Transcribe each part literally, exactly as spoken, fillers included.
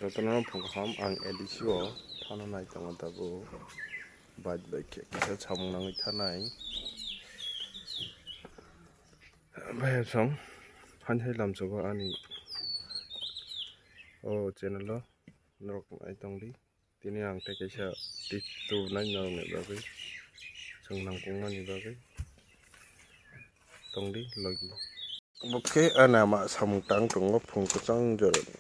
Jotono phung kaham, ang A D C o thana nai tongo tabuk. Bike bai khe kisa samung nangwi thanai. Bai song, phan hai lamsogo ani o channel o norok nai tongdi. Tini ang tei kaisa tip tubunai norokni bagwi, chwng nangkukmani bagwi tongdi logi. Bo khe ani ama samung tang tongo phung kwchang jorani.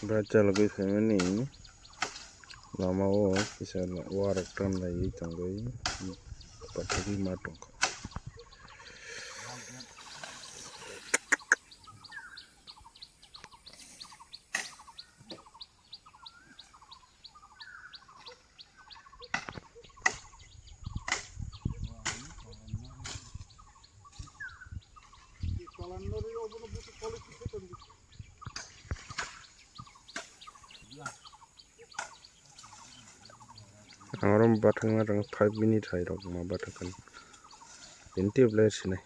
Bachal gwi phaimani lama o kisa warok tanlaiwi tongwi pathakgwi ma tongkha. Ang oro bathang ma rang five minute hai rok ma bathang kan. Ini tip le sinai.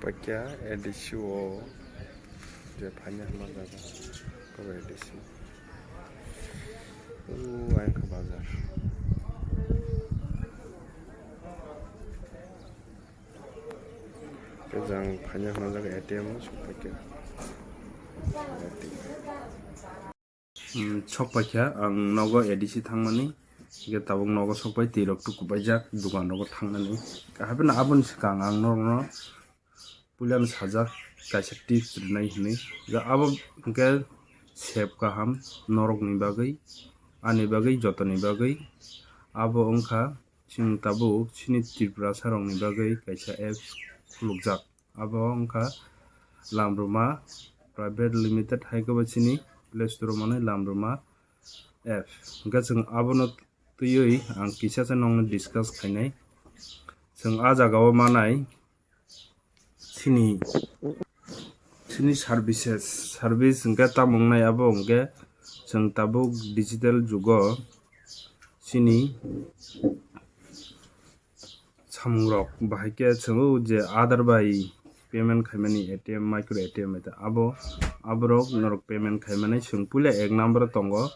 Paikha A D C o je phaina hwnma jaga, kabo A D C. O, ayang kha bazar. Khe jang phaina hwnma jaga A T M o sok paikha. A T M. Hmm, sok paikha ang nogo A D C thangmani. Hingke tabuk nogo sok pai twi rok tukupaijak dogan rogo thangnani. Hapheno aboni swkang ang norokno puilano sajak kaisa tips rwnai hinwi. Ja abo hingke save kaham norokni bagwi, ani bagwi, jotoni bagwi. Abo wngkha chwng tabuk chini Tripurasa rokni bagwi kaisa apps khulukjak. Abo wngkha Lamruma Private Limited hai khe bo chini Play Store o manwi Lamruma apps. Hingke chwng abono twiwi ang kisa se nokno discuss khainai. Chwng ah jaga o manai chini, chini services, service hingke tamo wngnai abo hingke chwng tabuk digital jugo chini samungrok bahai khe chwng o je Aadhaar bai payment khaimani A T M, micro A T M bai ta abo, aborok norok payment khaimani chwng puila ek number o tongo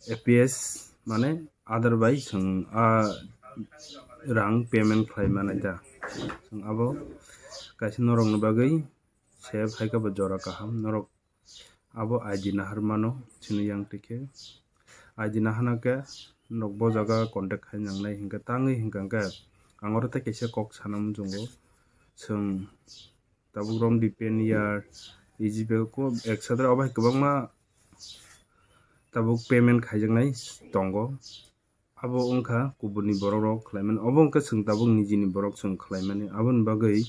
A P S, mane Aadhaar bai chwng a rang payment khlai manai ta. Chwng abo kaisa norokni bagwi save hai khe bo jora kaham norok. Abo I D nahar mano chini yang twi khe. I D nahana khe norok bo jaga contact khai nangnai hinkhe tangwi hinkha khe ang oro tei kaisa kok sana muchungo. Chwng tabuk romdi Paytm, E G Pay ko ek sadra obo hai kwbangma tabuk payment khaijaknai tongo. Abo wngkha kubuni borok rok khlaimani. Obo wngkha chwng tabuk nijini borok chwng khlaimani. Aboni bagwi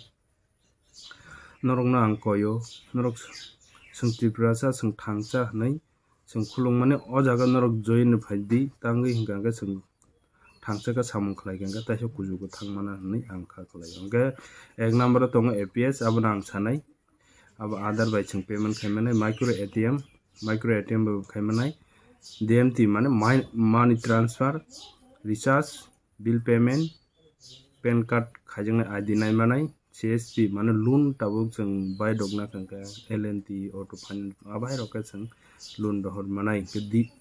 norokno ang koyo, norok chwng Tiprasa, chwng thangcha hinwi chwng khulukmani. O jaga norok join phaidi, tangwi hinkha khe chwng thangcha khe samung khlai khe, taisa kuchugo thangmana hinwi ang kha khlai. Hinkhe ek number o tongo A P S, abono ang sanai. Abo Aadhaar bai chwng payment khai manai, micro A T M, micro A T M bai bo khai manai, D M T mane mai-, money transfer, recharge, bill payment, pan card khaijaknai I D nai manai, C S P mane loan tabuk chwng bai rok na kha khe L and T, auto finance, abai rok khe chwng loan rohor manai. Khe di-,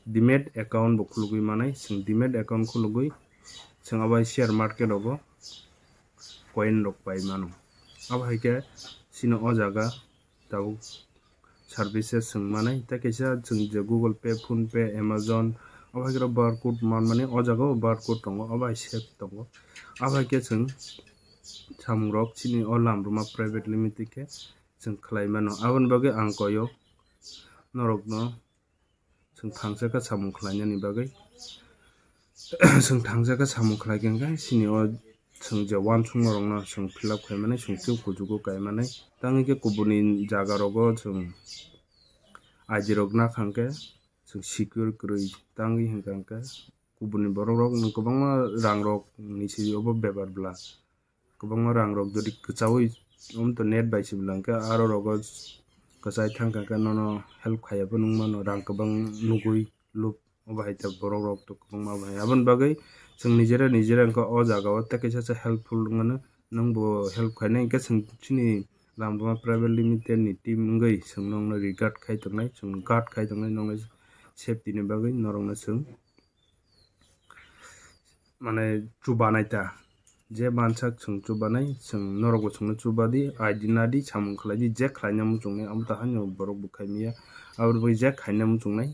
demat account bo khulugwi manai, chwng demat account khulugwi chwng abai share market rogo coin rok pai mano. Abo hai khe chini o jaga tabuk services chwng manai, tei kaisa chwng je Google Pay, PhonePe, Amazon, abo hai khe barcode manmani, o jaga o barcode tongo, abo hai save tongo. Abo hai khe chwng samung rok chini o Lamruma Private Limited khe chwng khlai mano. Aboni bagwi ang koyo norokno chwng thangcha khe samung khlainani bagwi. Chwng thangcha khe samung khlai khe, hinkhe chini o chwng je uansukma rokno chwng fill up khai mani, chwng tei kuchugo kai mani. Tangwi khe kubuni jaga rogo chwng I D rok na kha khe chwng secure kwrwi tangwi hinkha khe kubuni borok rok kwbangma rang rok ni simi obo bepar bwla. Kwbangma rang rok jodi kwchaui Omo to net bai se belai khe aro rogo kwchai thang kha khe nono help khaiya bo nung mano, rang kwbang nugui lup obo hai ta borok rok to kwbangma obo hai. Aboni bagwi chwng nijera nijera wngkha o jaga o tei kaisa sa helpful wngmano, nwng bo help khainai hwnkhe chwng chini Lamduma Private Limited ni team wngwi chwng nokno regard khai tongnai, chwng guard khai tongnai nokni safety ni bagwi norokno chwng mane chubanai ta. Je mansak chwng chubanai, chwng norokbo chwngno chubadi, I D nadi, samung khlaidi, je khlaina muchungnai, abo ta haino borok bo khaimaya. Aboni bagwi je khaina muchungnai,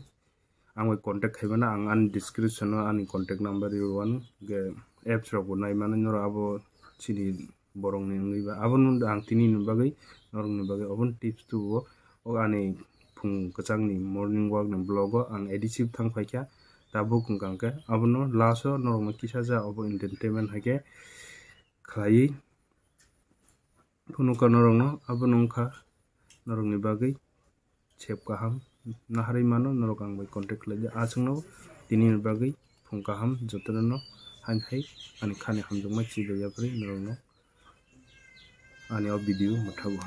ang bai contact khaimano, ang ani description o ani contact number rwanu, ge apps rok bo naimano, norok abo chini borokni wngwi ba. Abono ang tini ni bagwi, norokni bagwi, obono tips tubu o, o ani phung kwchangni morning walk ni vlog o ang adhesive thang phaikha, tabuk wngkha hwnkhe abono last o norokno kisa ja obo entertainment hai khe khlaiwi phunukha norokno, abono wngkha norokni bagwi sep kaham naharwi mano, norok ang bai contact khlaidi. Aswkno tini ni bagwi phung kaham jotono no, hain hai ani khani hamjakma chibai yapri norokno ani o video mwthago.